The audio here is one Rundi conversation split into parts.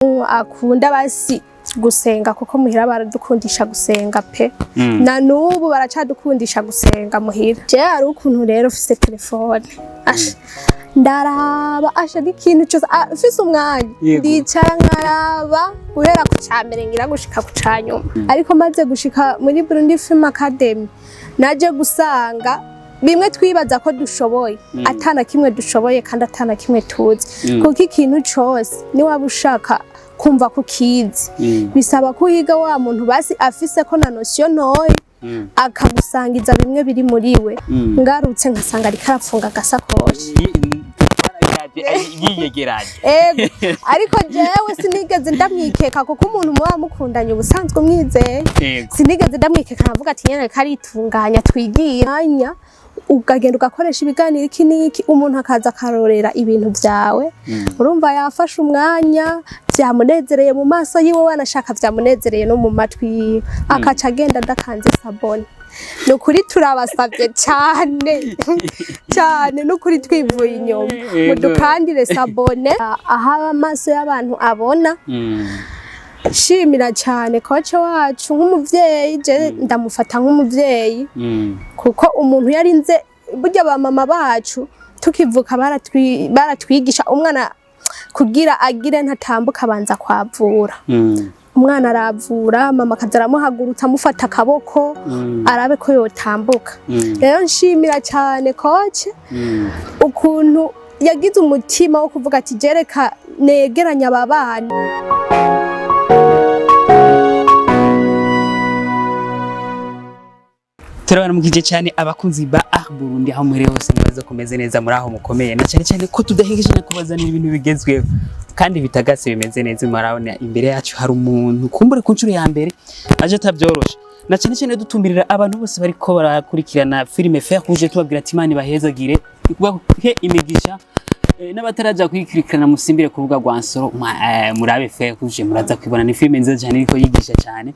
Akunda basi gusenga, kuko muhira baradukundisha gusenga pe. Na nubu baracadukundisha gusenga muhira. Je hari ukuntu rero ufise telefone, asha ndaraba, asha n'ikintu cyose, mfise umwanya, ndicara nkaraba guhera ku ca mbere ngira gushika ku ca nyuma. Ariko maze gushika muri Burundi Film Academy, naje gusanga bimwe twibaza ko dushoboye atana kimwe dushoboye kandi atana kimwe tuzi, kuko ikintu cose niwaba ushaka kumva ko ukizi, bisaba ko uhiga wa muntu basi afise ko na notion ntoyi, akagusangiza bimwe biri muri we. Ngarutse nkasanga ariko arapfunga agasakoshi. Yiyegeranye. Ego, ariko jewe sinigeze ndamwikeka, kuko umuntu muba mukundanye ubusanzwe umwizeye. Sinigeze ndamwikeka, nkavuga ati nyene karitunganya twigira. Ukagenda ugakoresha ibiganiro iki n'iki, umuntu akaza akarorera ibintu vyawe, urumva yafashe umwanya, vyamunezereye mu maso yiwe, wanashaka vyamunezereye no mu matwi yiwe, akaca agenda adakanze s'abonner. Ni ukuri turabasavye cane cane, n'ukuri twivuye inyuma, mudukandire s'abonner aho amaso y'abantu abona. Shimira cyane coach wacu nk'umuvyeyi, je ndamufata nk'umuvyeyi, kuko umuntu yarinze burya ba mama bacu tukivuka baratwigisha umwana kugira agire ntatambuka abanza kwavura. Umwana aravura, mama akaza aramuhagurutsa, amufata akaboko, arabe ko yotambuka. Rero nshimira cyane coach ukuntu yagize umutima wo kuvuga ati jereka negeranya aba bana. Turabaramukije cyane abakunzi ba Art Burundi aho muri hose, nibaza kumeze neza muri aho mukomeye, na cyane cyane ko tudahengeje kubazanira ibintu bigezweho kandi bitagase bimeze neza. Murabona imbere yacu hari umuntu kumbure ku nshuro ya mbere aje atabyoroshe, na cyane cyane dutumirira abantu bose bariko barakurikirana filime Fer Rouge, tubabwira ati Imana ibahezagire, ibahe imigisha. N'abataraja kuyikurikirana musimbire ku rubuga rwa Nsoro, murabe Fer Rouge, muraza kwibona. Ni filime nziza cyane iriko yigisha cyane.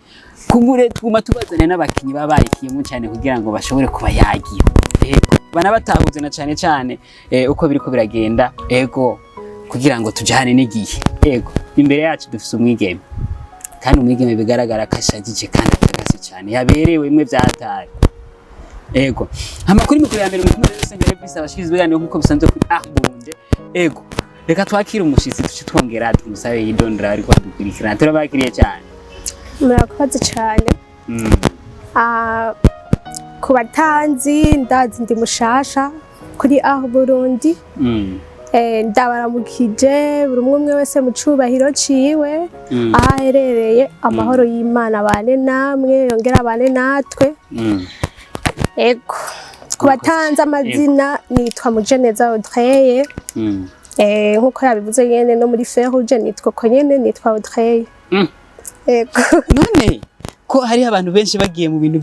Kumbure tuguma tubazane n'abakinyi baba bayikiyemo cyane kugira ngo bashobore kubayagira, ego banabatahuze na cyane cyane uko biriko biragenda, ego kugira ngo tujane n'igihe. Ego, imbere yacu dufise umwigeme, kandi umwigeme bigaragara ko ashajije kandi atagase cyane, yaberewe imwe vyataye. Ego, amakuru mikuru ya mbere mukumwe rero Senga Elvis abashikiriza ibiganiro nk'uko bisanzwe kuri Art Burundi. Ego, reka twakire umushitsi, tuce twongera tumusabe yidondora ariko adukurikirana. Turabakiriye cyane. Murakoze cyane. Ku batanzi, ndazi ndi mushasha kuri Aho Burundi. Ndabaramukije buri umwe umwe wese mu cubahiro ciwe aho aherereye. Amahoro y'Imana abane namwe, yongere abane natwe. Ego, ku batanzi amazina, nitwa Mujeneza Audrey. Nkuko yabivuze nyene, no muri Fer Rouge nitwa ko nyene, nitwa Audrey. Ego. None ko hariho abantu benshi bagiye mu bintu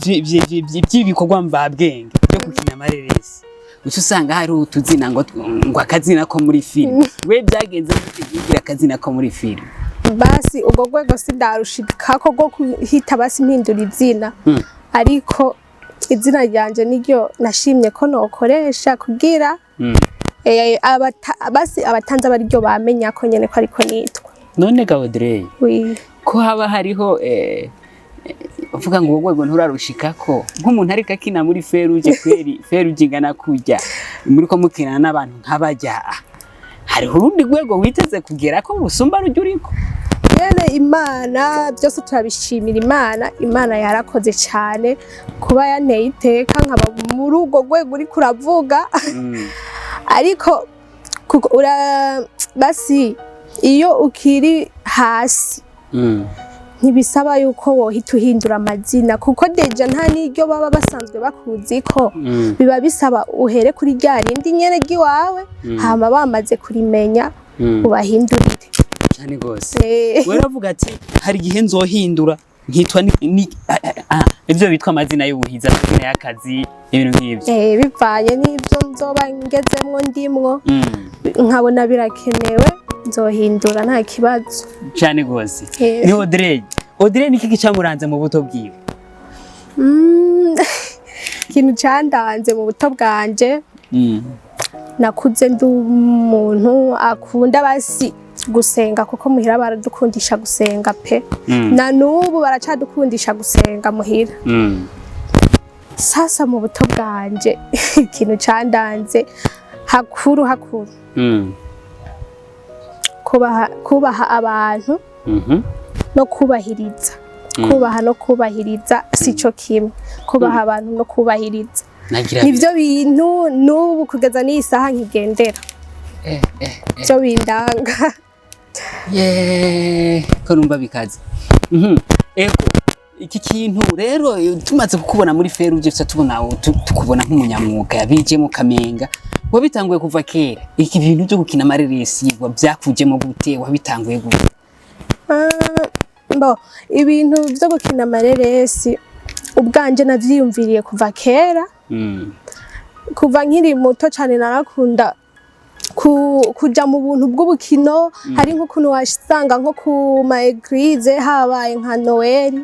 vy'ibikorwa mvabwenge byo gukina amareresi, uca usanga hari utuzina ngo akazina ko muri filime, we byagenze gute kugira akazina ko muri filime? Basi ubwo rwego sindarushikako rwo kuhita basi mpindura izina, ariko izina ryanje niryo nashimye ko nokoresha kugira basi abatanzi abariryo bamenya ko nyene ko ariko nitwa. None ga Audrey, Oui. ko haba hariho uvuga ngo urwo rwego nturarushikako, nk'umuntu ariko akina muri Fer Rouge, kweri Fer Rouge ingana kurya muri ko mukinana n'abantu nk'abajya, hariho urundi rwego witeze kugera ko rusumba rujya uriko? Nyene Imana byose turabishimira Imana. Imana yarakoze cyane kuba yanteye iteka nkaba muri urwo rwego uriko uravuga. Ariko kuko ura basi iyo ukiri hasi, ntibisaba yuko wohita uhindura amazina, kuko déjà nta n'iryo baba basanzwe bakuzi ko biba bisaba uhere kuri rya rindi nyene ry'iwawe, hama bamaze kurimenya ubahindurire. Cyane gose. Waravuga ati hari igihe nzohindura nkitwa ibyo bitwa amazina y'ubuhizi, amazina y'akazi, ibintu nk'ibyo. Bivanye n'ibyo nzoba ngezemwo ndimwo, nkabona birakenewe, nzohindura nta kibazo. Cyane gose. Ni Audrey. Audrey, ni iki cyamuranze mu buto bwiwe? Ikintu candanze mu buto bwanje, nakuze ndi umuntu akunda basi Gusenga, kuko muhira baradukundisha gusenga pe. Na n'ubu baracadukundisha gusenga muhira. Sasa mu buto bwanje, ikintu candanze hakuru hakuru, kubaha abantu no kubahiriza. Kubaha no kubahiriza sico kimwe. Kubaha abantu no kubahiriza Nagira nivyo bintu n'ubu kugeza n'iyi saha nkigendera, byo bindanga. Yeee, ko numva bikaze. Ego, iki kintu rero, tumaze kukubona muri feruje, tuca tubona tukubona nk'umunyamwuga yabijemo. Kamenga wabitanguye kuva kera, iki bintu byo gukina amareresi byakujemo gute? Wabitanguye gute? Ah, bo ibintu byo gukina amareresi ubwanje navyiyumviriye kuva kera. Kuva nkiri muto cyane narakunda kuja mu buntu bw'ubukino. Hari nk'ukuntu wasanga nko ku ma église habaye nka Noël,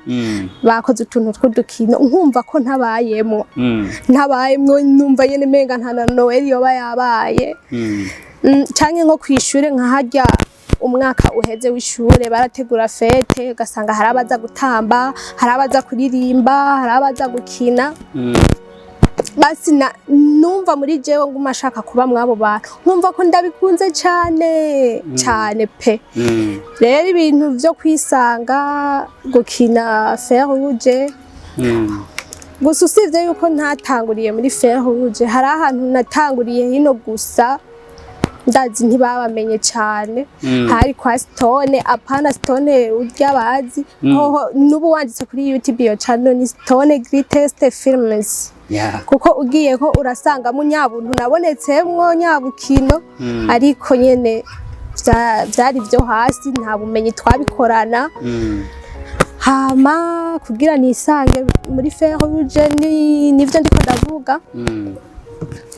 bakoze utuntu tw'udukino, nkumva ko ntabayemwo, ntabayemwo, numva nyene menga nta na Noël yoba yabaye. Canke nko kw'ishure, nka harya umwaka uheze w'ishure barategura fête, ugasanga hari abaza gutamba, hari abaza kuririmba, hari abaza gukina. Basi numva muri jewe nguma ashaka kuba mw'abo bantu, nkumva ko ndabikunze cane cane pe. Rero ibintu vyo kwisanga gukina fer rouge, gusa usibye yuko ntatanguriye muri fer rouge, hari ahantu natanguriye hino, gusa ndazi ntibabamenye cane. Hari kwa Stone, apana Stone urya bazi. Hoho n'ubu wanditse kuri YouTube iyo channel ni Stone Greatest Films, kuko ugiye ko urasangamo nyabuntu nabonetsemwo nyabukino. Ariko nyene vyari vyo hasi, nta bumenyi twabikorana. Hama kugira nisange muri fer rouge ni nivyo ndiko ndavuga.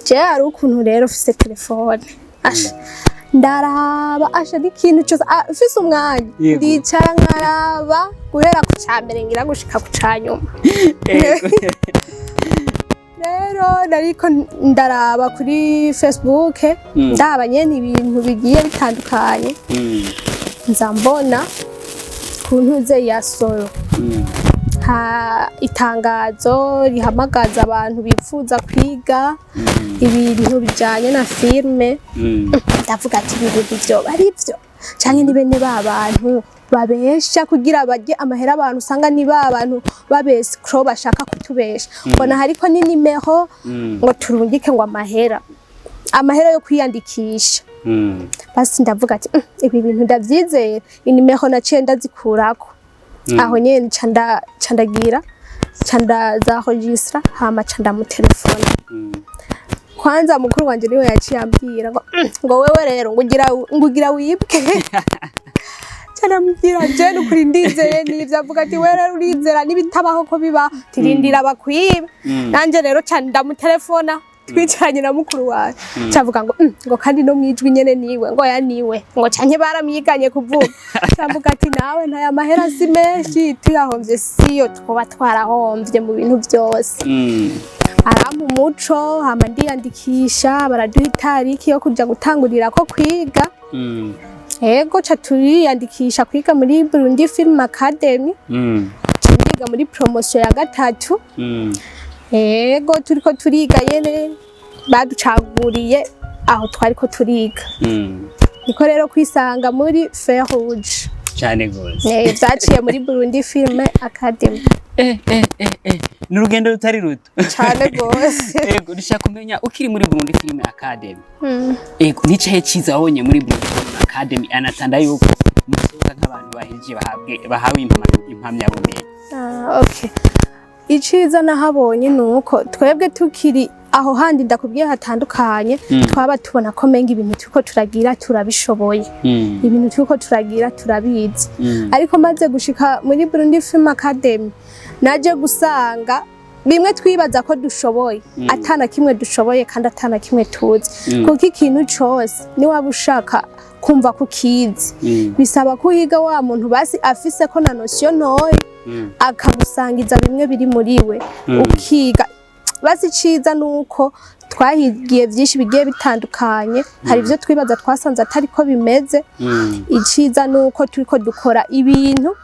Je hari ukuntu rero mfise telefone, asha ndaraba, asha n'ikintu cyose, mfise umwanya, ndicara nkaraba guhera ku ca mbere ngira gushika ku ca nyuma. Rero nariko ndaraba kuri Facebook, ndaba nyene ibintu bigiye bitandukanye, nza mbona ku ntuze ya soro ha itangazo rihamagaza abantu bifuza kwiga ibintu bijanye na filme. Ndavuga ati ibi bintu vyoba ari vyo, canke ni bene ba bantu babesha kugira barye amahera? Abantu usanga ni ba bantu babescro bashaka kutubesha. Mbona hariko ni nimero ngo turungike ngo amahera yo kwiyandikisha. Basi ndavuga ati "Ibi bintu ndavyizeye." Inimero naciye ndazikurako aho nyene, ca ndagira ca ndazaregistra, hama ca ndamutelefona. Kwanza mukuru wanje niwe yaciye ambwira ngo ngo wewe rero ngo ugira wibwe." Ca ndamubwira, je nukuri ndizeye nivyo. Avuga ati wewe rero urizera n'ibitabaho ko biba, tirindira bakwibe. Nanje rero ca ndamutelefona twicaranye na mukuru wawe, cavuga ngo ngo kandi no mwijwi nyene niwe, ngo ya niwe, ngo canke baramwiganye kuvuga. Cavuga ati nawe ntaya mahera si menshi, tuyahomvye siyo twoba twarahomvye mu bintu vyose. Arampa umuco, hama ndiyandikisha, baraduha itariki yo kuja gutangurira ko kwiga. Ego, ca turiyandikisha kwiga muri Burundi Film Academy. Ca ndiga muri promotion ya gatatu. Ego, turiko turiga nyene baducaguriye aho twariko turiga. Niko rero kwisanga muri Fer Rouge. Cyane gose. Vyaciye muri Burundi Film Academy. Ni urugendo rutari ruto. Cane gose. Ego, dushaka kumenya, ukiri muri Burundi Film Academy, ego, nicaye ciza wabonye muri Burundi Film Academy anatanda yuko musohoka nk'abantu bahejeje bahawe impamyabumenyi? Ah, okay. Iciza nahabonye ni uko twebwe tukiri aho handi ndakubwiye hatandukanye, twaba tubona ko menga ibintu turiko turagira turabishoboye, ibintu turiko turagira turabizi. Ariko maze gushika muri Burundi Film Academy, naje gusanga bimwe twibaza ko dushoboye atana kimwe dushoboye kandi atana kimwe tuzi, kuko ikintu cose niwaba ushaka kumva ko ukizi, bisaba ko uhiga wa muntu basi afise ko na notion ntoya, akagusangiza bimwe biri muri we, ukiga. Basi iciza nuko twahigiye byinshi bigiye bitandukanye. Hari ibyo twibaza twasanze atari ko bimeze. Iciza nuko turiko dukora ibintu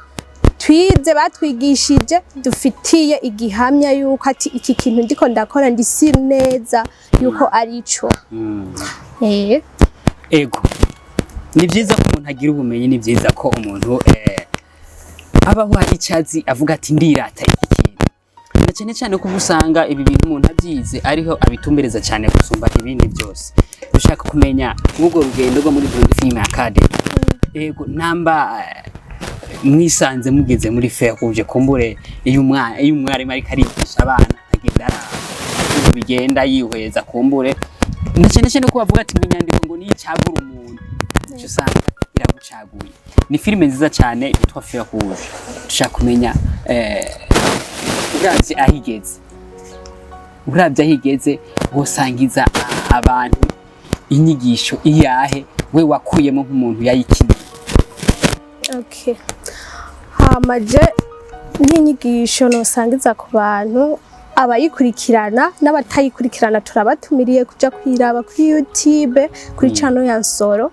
twize, batwigishije, dufitiye igihamya yuko ati iki kintu ndiko ndakora ndisi neza yuko ari ico. Ego, ni byiza ko umuntu agira ubumenyi, ni byiza ko umuntu abaho hari icyo azi, avuga ati ndirata iki kintu, na cyane cyane ko uba usanga ibi bintu umuntu abyize ariho abitumbereza cyane gusumba ibindi byose. Dushaka kumenya nk'ubwo rugendo rwo muri Burundi Film Academy. Ego, namba mwisanze mugeze muri Fer Rouge, kumbure iyo umwarimu ariko arigisha abana agenda araba uko bigenda, yihweza, kumbure na cyane cyane ko bavuga ati ngo inyandiko ngo niyo icagura umuntu, icyo usanga iragucaguye. Ni filime nziza cyane yitwa Fer Rouge. Dushaka kumenya uravye aho igeze, wosangiza abantu inyigisho iyahe we wakuyemo nk'umuntu yayikiniye? Okay. Hama je nk'inyigisho nosangiza ku bantu abayikurikirana n'abatayikurikirana, turabatumiriye kuja kwiraba kuri YouTube, kuri channel ya Nsoro.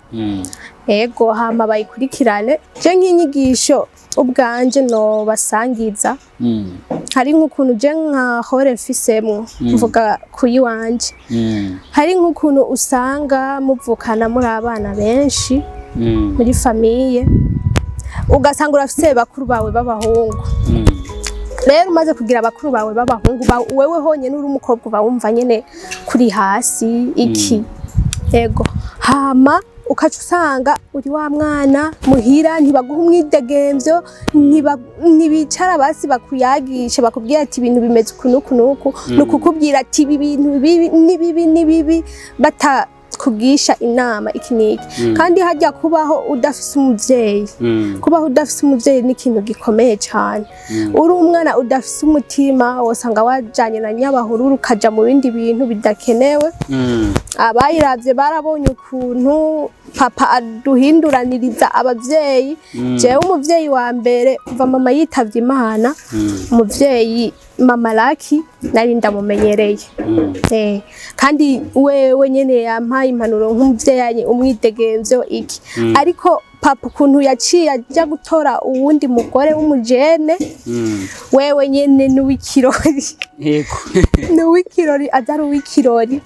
Ego, hama bayikurikirane. Je nk'inyigisho ubwanje no basangiza, hari nk'ukuntu je nka hore mfisemwo, mvuga kuyiwanje, hari nk'ukuntu usanga muvukana muri abana benshi muri famille, ugasanga urafise bakuru bawe b'abahungu. Rero umaze kugira abakuru bawe b'abahungu, wewe honyene uri umukobwa, uba wumva nyene kuri hasi iki. Ego, hama ukaca usanga uri wa mwana muhira ntibaguha umwidegemvyo, ntibicara basi bakuyagishe, bakubwira ati ibintu bimeze uku n'uku n'uku. Ni ukukubwira ati ibi bintu bibi ni bibi ni bibi, batakugisha inama iki n'iki. Kandi hajya kubaho udafise umuvyeyi, kubaho udafise umuvyeyi ni ikintu gikomeye cyane. Uri umwana udafise umutima, wosanga wajanye na nyabahururu, ukaja mu bindi bintu bidakenewe. Abayiravye barabonye ukuntu papa aduhinduraniriza abavyeyi. Jewe umuvyeyi wa mbere kuva mama yitavye Imana, umuvyeyi mama Laki nari ndamumenyereye. Kandi wewe nyene yampaye impanuro nk'umuvyeyi, umwidegemvyo iki. Ariko papa ukuntu yaciye aja gutora uwundi mugore w'umujene, wewe nyene n'uw'ikirori, n'uw'ikirori, aza ari uw'ikirori.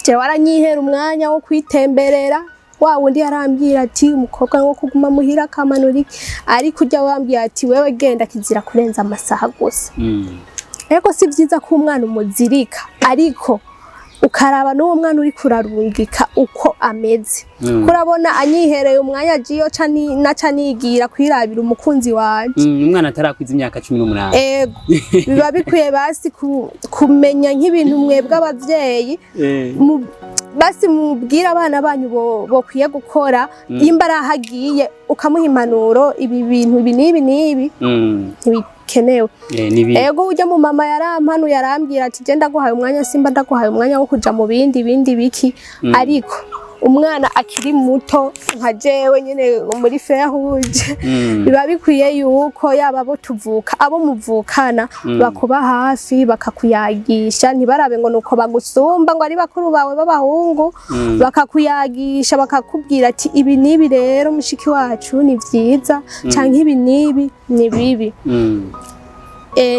Jewe aranyihera umwanya wo kwitemberera. Wa wundi yarambwira ati umukobwa wo kuguma muhira akamanura iki, ariko ujya wambwira ati wewe genda, kizira kurenza amasaha gusa. Ariko si vyiza ko umwana umuzirika, ariko ukaraba n'uwo mwana uri kurarungika uko ameze. Kurabona anyihereye umwanya agiyo ca naca nigira kwirabira umukunzi wanje. Umwana atarakwiza imyaka 18. Ego, biba bikwiye basi kumenya nk'ibintu mwebwe abavyeyi basi mubwire abana banyu bokwiye gukora. Nimba ari aho agiye, ukamuha impanuro, ibi bintu ibi n'ibi n'ibi ntibikenewe. Nibi. Ego, ujya mu mama yarampanuye, yarambwira ati je ndaguhaye umwanya, simba ndaguhaye umwanya wo kuja mu bindi bindi biki. Ariko umwana akiri muto nka jewe nyene muri Fer Rouge, biba bikwiye yuko yaba abo tuvuka, abo muvukana, bakuba hafi, bakakuyagisha, ntibarabe ngo nuko bagusumba, ngo ari bakuru bawe b'abahungu. Bakakuyagisha, bakakubwira ati ibi n'ibi rero mushiki wacu ni vyiza, canke ibi n'ibi ni bibi.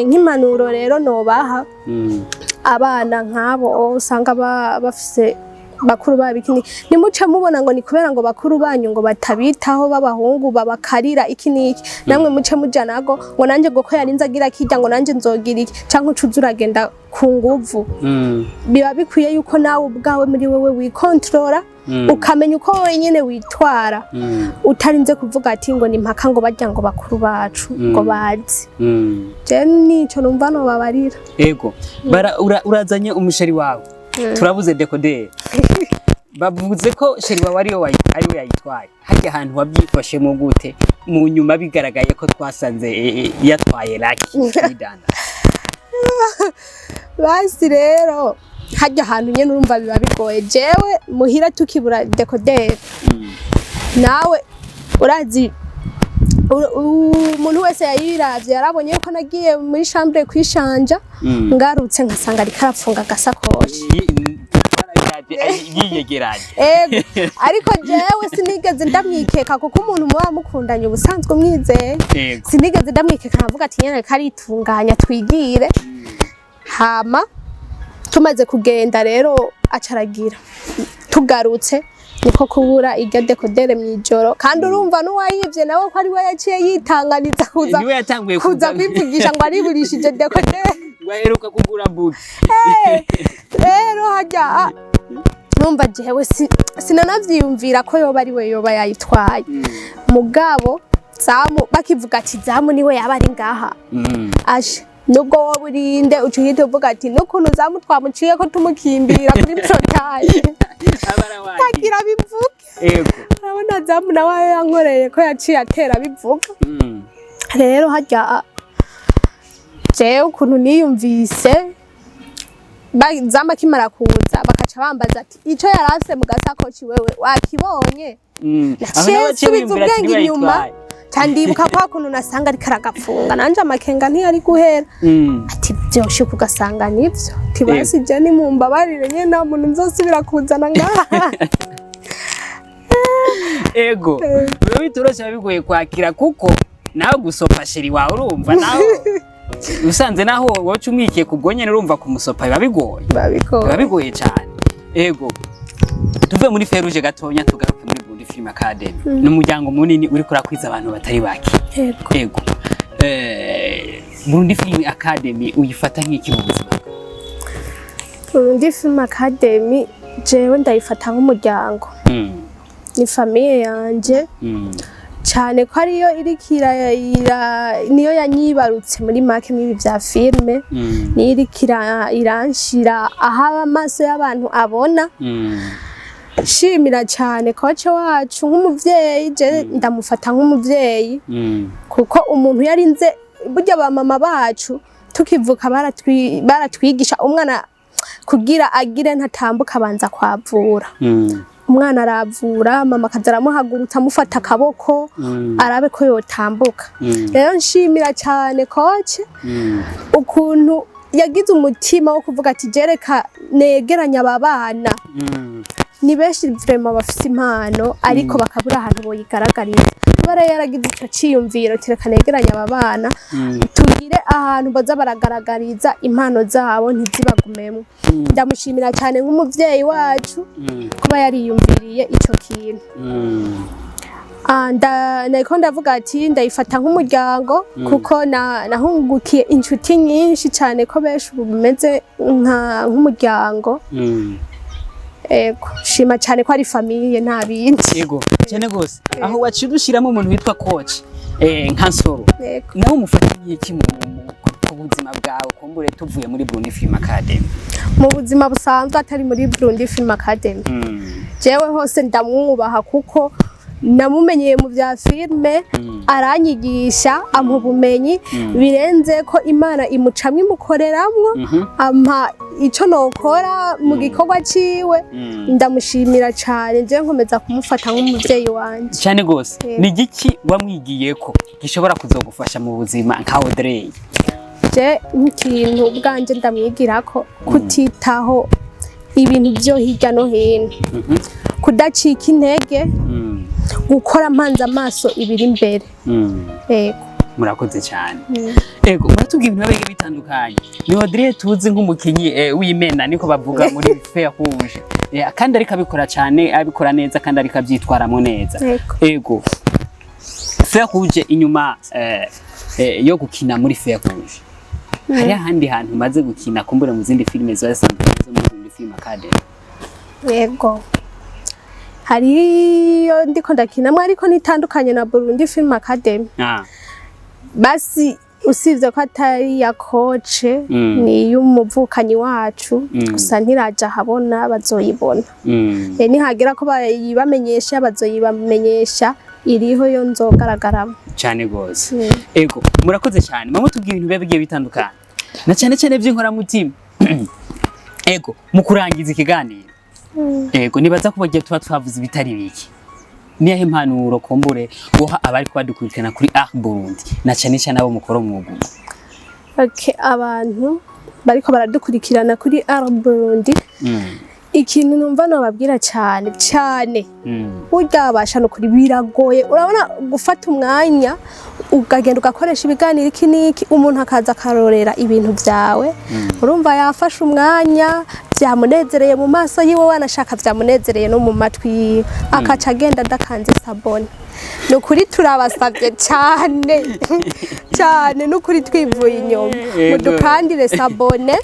Nk'impanuro rero nobaha abana nk'abo usanga bafise bakuru babo iki nimuce mubona ngo ni kubera ngo bakuru banyu ngo batabitaho b'abahungu, babakarira iki n'iki, namwe muce muja nago ngo nanje ngo ko yarinze agira kirya, ngo nanje nzogira iki, canke ucuza uragenda ku nguvu. Biba bikwiye yuko nawe ubwawe muri wewe wikontorora, ukamenya uko wenyene witwara, utarinze kuvuga ati ngo ni mpaka ngo barya ngo bakuru bacu ngo bazi. Je nico numva nobabarira. Ego. Bara urazanye umuchéri wawe. Turabuze décodeur. Bavuze ko chéri wawe ariwe ariwe yayitwaye. Harya ahantu wabyifashemo gute? Mu nyuma bigaragaye ko twasanze yatwaye Lucky yidanda. Basi rero harya ahantu nyene urumva biba bigoye. Jewe muhira tukibura décodeur, nawe urazi Umuntu wese yayiravye yarabonye yuko nagiye muri chambre kwishanja, ngarutse nkasanga ariko arapfunga agasakoshi. Yiyegeranye. Ego, ariko jewe sinigeze ndamwikeka, kuko umuntu muba mukundanye ubusanzwe umwizeye. Sinigeze ndamwikeka, nkavuga ati nyene karitunganya twigire. Hama tumaze kugenda rero acaragira, tugarutse niko kubura iryo décodeur mw'ijoro. Kandi urumva n'uwayivye nawe ko ari we yaciye yitanganiza kuza Niwe yatanguye kuza kwivugisha ngo ariburishije décodeur. Ngo aheruka kugura bouquet. Rero harya numva jewe sinanavyiyumvira ko yoba ari we yoba yayitwaye. Mugabo Zamu bakivuga ati Zamu niwe yaba ari ngaha, asha nubwo wowe urinde uca uhita uvuga ati n'ukuntu Zamu twamuciye ko tumukimbira kuri portail, agira bivuge. Urabona Zamu nawe ayo yankoreye ko yaciye atera bivuga. Rero harya jewe ukuntu niyumvise, Zamu akimara kuza bakaca bambaza ati ico yarafise mu gasakoshi wewe wakibonye? Naciye nsubiza ubwenge inyuma, ca ndibuka kwa kuntu nasanga ariko aragapfunga, nanje amakenga ntiyari guhera. Ati vyoshuka ugasanga nivyo, tibasi je nimumbabarire nyene, nta muntu nzosubira kuzana ngaha. Ego, biba bitoroshe, biba bigoye kwakira, kuko nawe gusopa chéri wawe, urumva nawe usanze naho woca umwikiye ku bwo nyene, urumva kumusopa biba bigoye. Babikora. Biba bigoye cyane. Ego, tuve muri Feruje gatonya tugaruke muri Burundi Film Academy. Ni umuryango munini uriko urakwiza abantu batari bake. Yego. Ego, Burundi Film Academy uyifata nk'iki mu buzima bwawe? Burundi Film Academy jewe ndayifata nk'umuryango, ni famille yanje, cyane ko ariyo iriko niyo yanyibarutse muri make mw'ibi vya filme, niyo iriko iranshira aho amaso y'abantu abona. Shimira cyane coach wacu nk'umuvyeyi, je ndamufata nk'umuvyeyi, kuko umuntu yarinze burya ba mama bacu tukivuka baratwigisha umwana kugira agire ntatambuka abanza kwavura. Umwana aravura, mama akaza aramuhagurutsa, amufata akaboko, arabe ko yotambuka. Rero nshimira cyane coach ukuntu yagize umutima wo kuvuga ati jereka negeranya aba bana. Ni benshi vraiment bafise impano, ariko bakabura ahantu boyigaragariza. Bara yaragize ico ciyumviro, tireka negeranya aba bana, tugire ahantu baza baragaragariza impano zabo, ntizibagumemwo. Ndamushimira cyane nk'umuvyeyi wacu kuba yariyumviriye ico kintu. Nariko ndavuga ati ndayifata nk'umuryango, kuko nahungukiye inshuti nyinshi cyane, ko benshi ubu bimeze nk'umuryango. Ego, shima cyane ko ari famille, nta bindi. Yego, cyane gose. Aho waciye dushiramo umuntu witwa coach nka Nsoro. Yego. Nawe umufata iki ku buzima bwawe, kumbure tuvuye muri Burundi Film Academy? Mu buzima busanzwe atari muri Burundi Film Academy, jewe hose ndamwubaha, kuko namumenyeye mu bya filme, aranyigisha, ampa ubumenyi birenze ko Imana imucamwo imukoreramwo, ampa ico nokora mu gikorwa ciwe. Ndamushimira cyane, je nkomeza kumufata nk'umuvyeyi wanje. Cyane gose. Yego. Ni igiki wamwigiyeko gishobora kuzogufasha mu buzima nka Audrey? Je nk'ikintu ubwanje ndamwigirako, kutitaho ibintu byo hirya no hino, kudacika intege, gukora mpanze amaso ibiri imbere. Yego. Murakoze cyane. Ego, muratubwira ibintu biba bitandukanye. Ni Audrey tuzi nk'umukinyi w'imena, niko bavuga muri Fer Rouge. Kandi ariko abikora cyane, abikora neza, kandi ariko abyitwaramo neza. Yego. Ego, Fer Rouge, inyuma yo gukina muri Fer Rouge, hari ahandi hantu umaze gukina, kumbura mu zindi filime ziba zisanzwe zo muri Burundi Film Academy? Yego, hariyo ndiko ndakinamwo, ariko nitandukanye na Burundi Film Academy. Basi usibye ko atari iya coach, ni iy'umuvukanyi wacu. Gusa ntiraja ahabona, bazoyibona. Nihagira ko bayibamenyesha, bazoyibamenyesha, iriho yo nzogaragaramo. Cyane gose. Ego, murakoze cyane. Mama, tubwira ibintu biba bigiye bitandukanye na cyane cyane by'inkoramutima. Ego, mu kurangiza ikiganiro, ego, nibaza ko bagiye tuba twavuze ibitari biki. Niyahe impanuro kumbure woha abari kubadukurikirana kuri Art Burundi, na cyane cyane abo mukora umwuga umwe? Okay, abantu bariko baradukurikirana kuri Art Burundi, ikintu numva nobabwira cyane cyane, burya basha nukuri biragoye. Urabona gufata umwanya ukagenda ugakoresha ibiganiro iki n'iki, umuntu akaza akarorera ibintu byawe, urumva yafashe umwanya, byamunezereye mu maso yiwe, wanashaka byamunezereye no mu matwi yiwe, akaca agenda adakanze s'abonner. Ni ukuri turabasabye cyane cyane, n'ukuri twivuye inyuma, mudukandire s'abonner,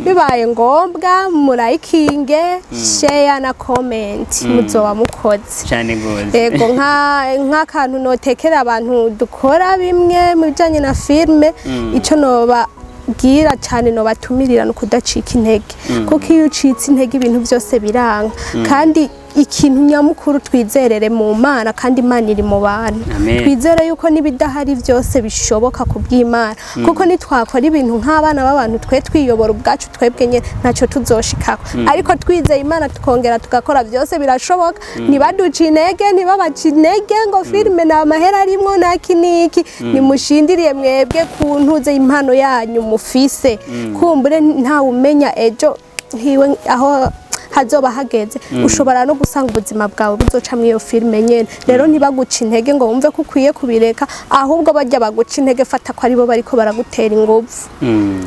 bibaye ngombwa murayikinge, share na comment, muzoba mukoze. Cyane gose. Yego, nk'akantu notekera abantu dukora bimwe mu bijyanye na filime, icyo nobabwira cyane, nobatumirira, ni ukudacika intege, kuko iyo ucitse intege ibintu byose biranga. Kandi ikintu nyamukuru, twizerere mu Mana, kandi Imana iri mu bantu. Amen. Twizere yuko n'ibidahari byose bishoboka ku bw'Imana, kuko nitwakora ibintu nk'abana b'abantu, twe twiyobora ubwacu twebwe nyine, ntacyo tuzoshikako. Ariko twizeye Imana, tukongera tugakora, byose birashoboka. Ntibaduce intege, ntibabace intege ngo filime nta mahera arimwo naki niki. Nimushindiriye mwebwe ku ntuze impano yanyu mufise, kumbure ntawe umenya ejo hiwe aho hazoba hageze. Ushobora no gusanga ubuzima bwawe buzoca muri iyo filime nyene. Rero ntibaguca intege ngo wumve ko ukwiye kubireka, ahubwo bajya baguca intege, fata ko aribo bariko baragutera inguvu.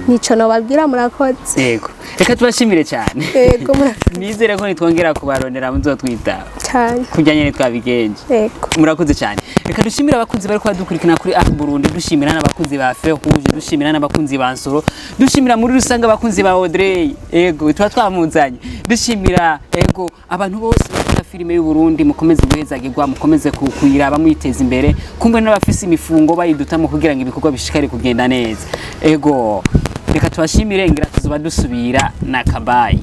Nico nobabwira, murakoze. Yego, reka tubashimire cyane. Yego, murakoze. Nizere ko nitwongera kubarondera muzotwitaba cyane. Kurya nyene twabigenje. Yego. Murakoze cyane. Reka dushimire abakunzi bari kubadukurikirana kuri Art Burundi, dushimira n'abakunzi ba Feu Rouge, dushimira n'abakunzi ba Nsoro, dushimira muri rusange abakunzi ba Audrey. Ego, tuba twamuzanye. Dushimira, ego, abantu bose bakunda filime y'u Burundi. Mukomeze guhezagirwa, mukomeze kuyiraba mwiteza imbere, kumbe n'abafise imifungo bayidutamo kugira ngo ibikorwa bishikare kugenda neza. Ego, reka tubashimire, ngira tuzoba dusubira na kabayi.